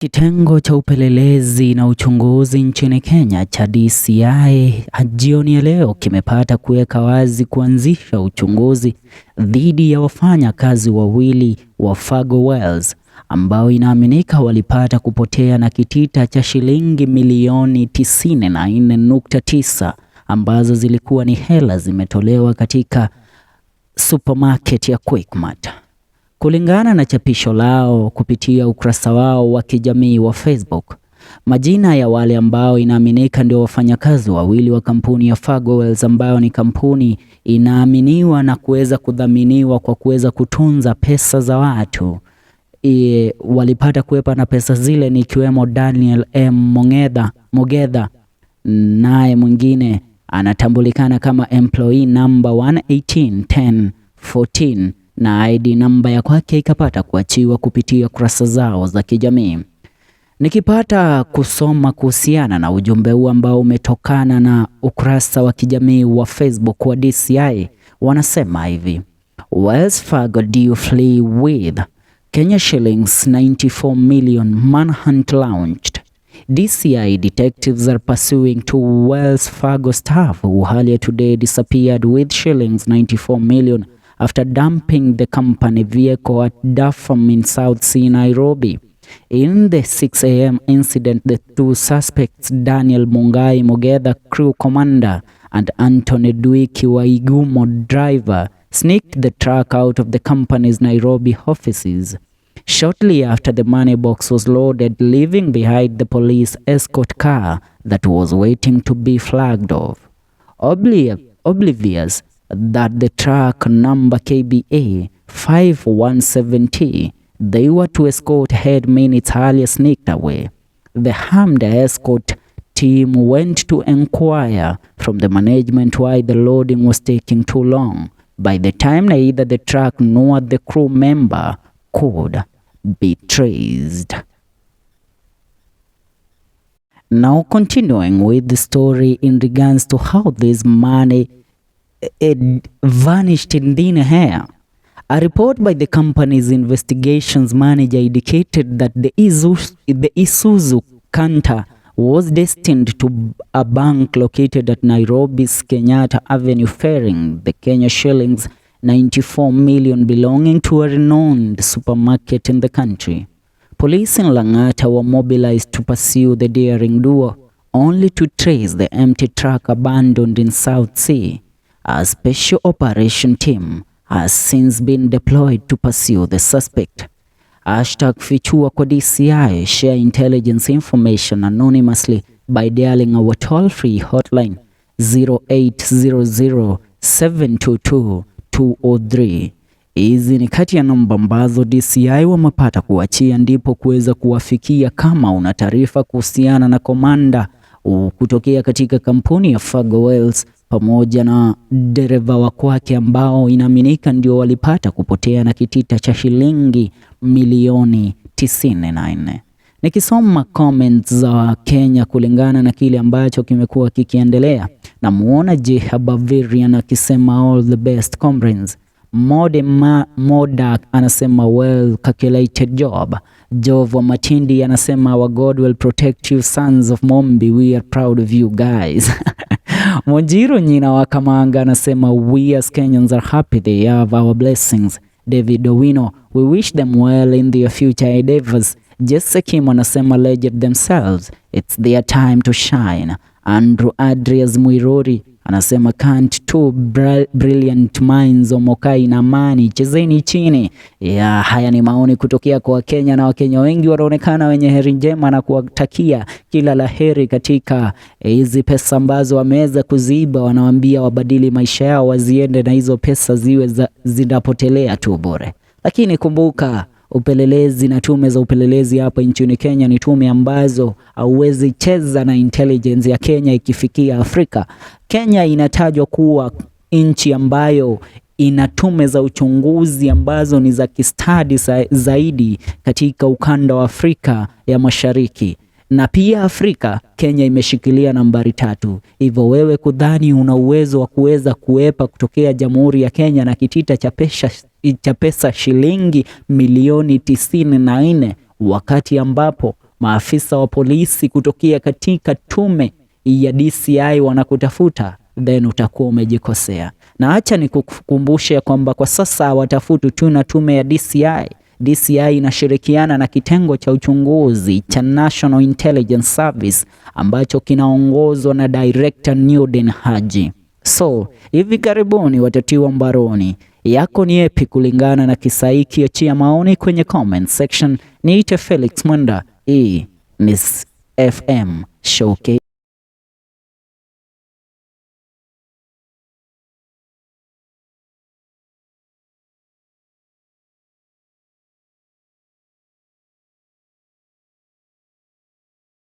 Kitengo cha upelelezi na uchunguzi nchini Kenya cha DCI jioni ya leo kimepata kuweka wazi kuanzisha uchunguzi dhidi ya wafanyakazi wawili wa Fargo Wells ambao inaaminika walipata kupotea na kitita cha shilingi milioni 94.9 ambazo zilikuwa ni hela zimetolewa katika supermarket ya Quickmart. Kulingana na chapisho lao kupitia ukurasa wao wa kijamii wa Facebook, majina ya wale ambao inaaminika ndio wafanyakazi wawili wa kampuni ya Fargo Wells ambayo ni kampuni inaaminiwa na kuweza kudhaminiwa kwa kuweza kutunza pesa za watu walipata kuwepa na pesa zile ni ikiwemo Daniel M. Mogetha, naye mwingine anatambulikana kama employee number 1181014 na ID namba ya kwake ikapata kuachiwa kupitia kurasa zao za kijamii. Nikipata kusoma kuhusiana na ujumbe huu ambao umetokana na ukurasa wa kijamii wa Facebook wa DCI, wanasema hivi: Wells Fargo duo flee with Kenya shillings 94 million, manhunt launched. DCI detectives are pursuing two Wells Fargo staff who earlier today disappeared with shillings 94 million after dumping the company vehicle at Dafam in South C, Nairobi. In the 6 a.m. incident, the two suspects, Daniel Mungai Mogetha, crew commander, and Anthony Duiki Waigumo, driver, sneaked the truck out of the company's Nairobi offices. Shortly after the money box was loaded, leaving behind the police escort car that was waiting to be flagged off. Oblivious that the truck number KBA 517T they were to escort had minutes earlier sneaked away. The armed escort team went to inquire from the management why the loading was taking too long. By the time neither the truck nor the crew member could be traced. Now, continuing with the story in regards to how this money it vanished in thin air. A report by the company's investigations manager indicated that the Isuzu Canter was destined to a bank located at Nairobi's Kenyatta Avenue, ferrying the Kenya shillings 94 million belonging to a renowned supermarket in the country. Police in Lang'ata were mobilized to pursue the daring duo, only to trace the empty truck abandoned in South C. A special operation team has since been deployed to pursue the suspect. #FichuaKwaDCI. Share intelligence information anonymously by dialing our toll-free hotline 0800 722 203. Hizi ni kati ya namba ambazo DCI wamepata kuachia ndipo kuweza kuwafikia kama una taarifa kuhusiana na komanda kutokea katika kampuni ya Fargo Wells pamoja na dereva wa kwake ambao inaaminika ndio walipata kupotea na kitita cha shilingi milioni 94. Nikisoma comments za Wakenya kulingana na kile ambacho kimekuwa kikiendelea, namuona Jeha Bavarian akisema, "All the best, comrades." Mode Modak anasema, "Well calculated job." Jovo Matindi anasema, "Our God will protect you, sons of Mombi. We are proud of you guys." Monjiro Nyina wa Kamanga anasema, "We as Kenyans are happy they have our blessings." David Owino, "We wish them well in their future endeavors." Jesse Kim anasema, "Legend themselves, it's their time to shine." Andrew Adrias Mwirori anasema, "Can't two brilliant minds Omokai na Amani, chezeni chini." Ya, haya ni maoni kutokea kwa Wakenya na Wakenya wengi wanaonekana wenye heri njema na kuwatakia kila la heri katika hizi pesa ambazo wameweza kuziiba. Wanawaambia wabadili maisha yao, waziende na hizo pesa ziwe zinapotelea tu bure. Lakini kumbuka upelelezi na tume za upelelezi hapa nchini Kenya ni tume ambazo hauwezi cheza na intelligence ya Kenya ikifikia Afrika. Kenya inatajwa kuwa nchi ambayo ina tume za uchunguzi ambazo ni za kistadi zaidi katika ukanda wa Afrika ya Mashariki na pia Afrika. Kenya imeshikilia nambari 3. Hivyo wewe kudhani una uwezo wa kuweza kuepa kutokea Jamhuri ya Kenya na kitita cha pesa shilingi milioni 94 wakati ambapo Maafisa wa polisi kutokea katika tume ya DCI wanakutafuta, then utakuwa umejikosea. Na acha nikukumbushe kwamba kwa sasa hawatafuti tu na tume ya DCI. DCI inashirikiana na kitengo cha uchunguzi cha National Intelligence Service ambacho kinaongozwa na Director Nurdin Haji. So hivi karibuni watatiwa mbaroni. Yako ni yepi kulingana na kisa hiki? Achia maoni kwenye comment section. Niite Felix Mwenda, hii ni FM Showcase.